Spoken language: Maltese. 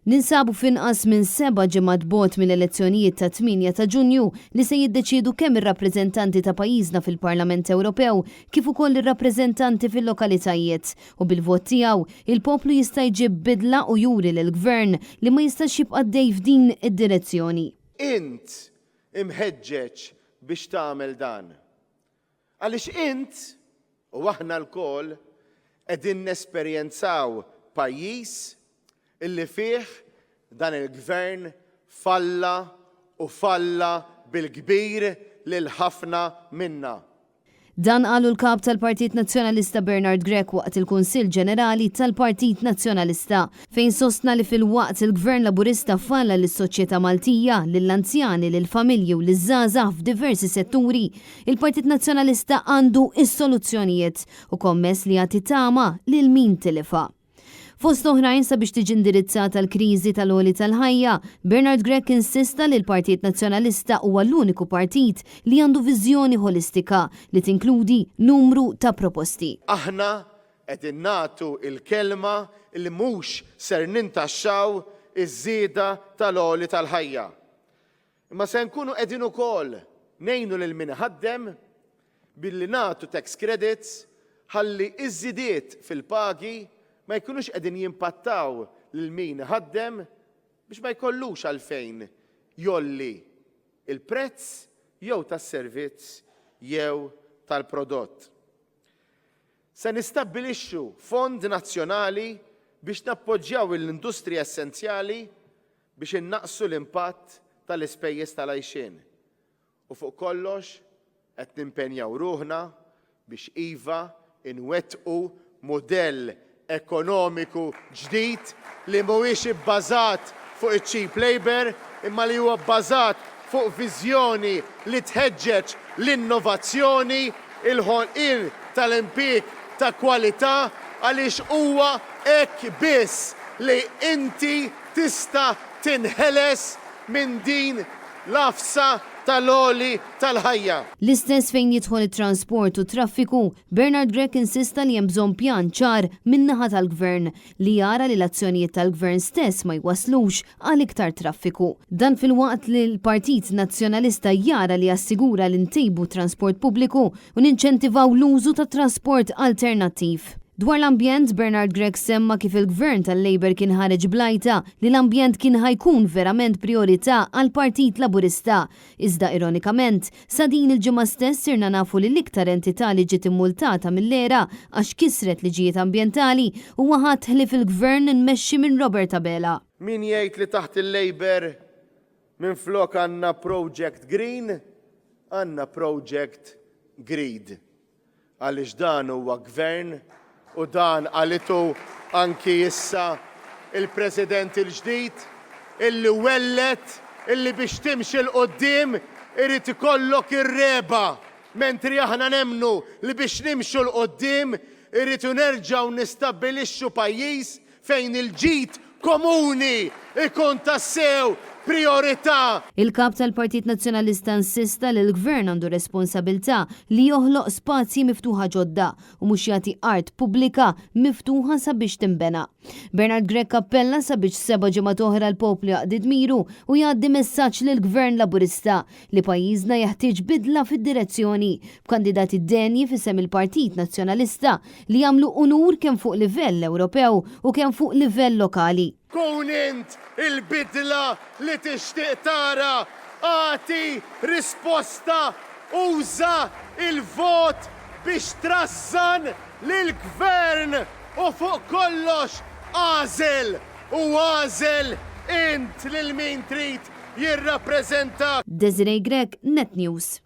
Ninsabu f'inqas minn seba' ġimgħat bogħod mill-elezzjonijiet tat-tmienja ta' Ġunju li se jiddeċiedu kemm ir-rappreżentanti ta' pajjiżna fil-Parlament Ewropew kif ukoll ir-rappreżentanti fil-lokalitajiet u bil-vot tiegħu, il-poplu jista' jġib bidla u juri lill-Gvern li ma jistax jibqa' għaddej f'din id-direzzjoni. Int imħeġġeġ biex tagħmel dan. Għaliex int, u aħna lkoll, qegħdin nesperjenzaw pajjiż illi fih dan il-Gvern falla u falla bil-kbir lil ħafna minna. Dan qalu l-Kap tal-Partit Nazzjonalista Bernard Grech waqt il-Kunsill Ġenerali tal-Partit Nazzjonalista, fejn sostna li filwaqt il-Gvern Laburista falla lis-soċjetà Maltija, lill-anzjani, lill-familji u liż-żgħażagħ f'diversi setturi, il-Partit Nazzjonalista għandu s-soluzzjonijiet u kommess li jagħti tama lil min tilifha. Fost oħrajn sabiex tiġi indirizzata l-kriżi tal-għoli tal-ħajja, Bernard Grech insista li l-Partit Nazzjonalista huwa l-uniku partit li għandu viżjoni ħolistika li tinkludi numru ta' proposti. Aħna qegħdin nagħtu l-kelma li mhux ser nintaxxaw iż-żieda tal-għoli tal-ħajja. Imma se nkunu qegħdin ukoll ngħinu lil min iħaddem billi nagħtu tax credits ħalli ż-żidiet fil-pagi ma jkunux qegħdin jimpattaw lil min iħaddem biex ma jkollux għalfejn jgħolli l-prezz jew tas-servizz jew tal-prodott. Se nistabbilixxu fond nazzjonali biex nappoġġjaw l-industrija essenzjali biex innaqqsu l-impatt tal-ispejjeż tal-għajxien u fuq kollox qed nimpenjaw ruħna biex iva nwettqu mudell ekonomiku ġdid li mhuwiex ibbażat fuq iċ-cheap labour imma li huwa bbażat fuq viżjoni li tħeġġeġ l-innovazzjoni, il-ħolqien tal-impieg ta' kwalità għaliex huwa hekk biss li inti tista' tinħeles minn din l-għafsa tal-għoli tal-ħajja. L-istess fejn jidħol it-transport u t-traffiku, Bernard Grech insista li hemm bżonn pjan ċar min-naħa tal-Gvern li jara li l-azzjonijiet tal-Gvern stess ma jwasslux għal iktar traffiku. Dan filwaqt li l-Partit Nazzjonalista jara li jassigura li ntejbu t-transport pubbliku u ninċentivaw l-użu ta' trasport alternattiv. Dwar l-ambjent, Bernard Grech semma kif il-Gvern tal-Labour kien ħareġ bl-għajta li l-ambjent kien ħa jkun verament prijorità għall-Partit Laburista. Iżda ironikament, sa din il-ġimgħa stess sirna nafu li l-iktar entità li ġiet immultata mill-ERA għax kisret liġijiet ambjentali huwa ħadd ħlief il-Gvern immexxi minn Robert Abela. Min jgħid li taħt il-Labour minflok għandna Project Green, għandna Project Greed. Għaliex dan huwa Gvern u dan qalitu anki issa il-President il-ġdid illi welled illi biex timxi 'l quddiem irid ikollok ir-regħba mentri aħna nemmnu li biex nimxu 'l quddiem irridu nerġgħu nistabbilixxu pajjiż fejn il-ġid komuni jkun tassew prijorità. Il-Kap tal-Partit Nazzjonalista insista li l-Gvern għandu responsabilità li joħloq spazji miftuħa ġodda u mhux jagħti art pubblika miftuħa sabiex tinbena. Bernard Grech appella sabiex seba' ġimgħat oħra l-poplu jaqdi dmiru u jgħaddi messaġġ lill-Gvern Laburista li pajjiżna jeħtieġ bidla fid-direzzjoni b'kandidati denji f'isem il-Partit Nazzjonalista li jagħmlu unur kemm fuq livell Ewropew u kemm fuq livell lokali. Kun int il-bidla li tixtieq tara, agħti risposta, uża l-vot biex trażżan lill-Gvern u fuq kollox agħżel u agħżel int lil min trid jirrappreżentak. Desiree Grech, Net News.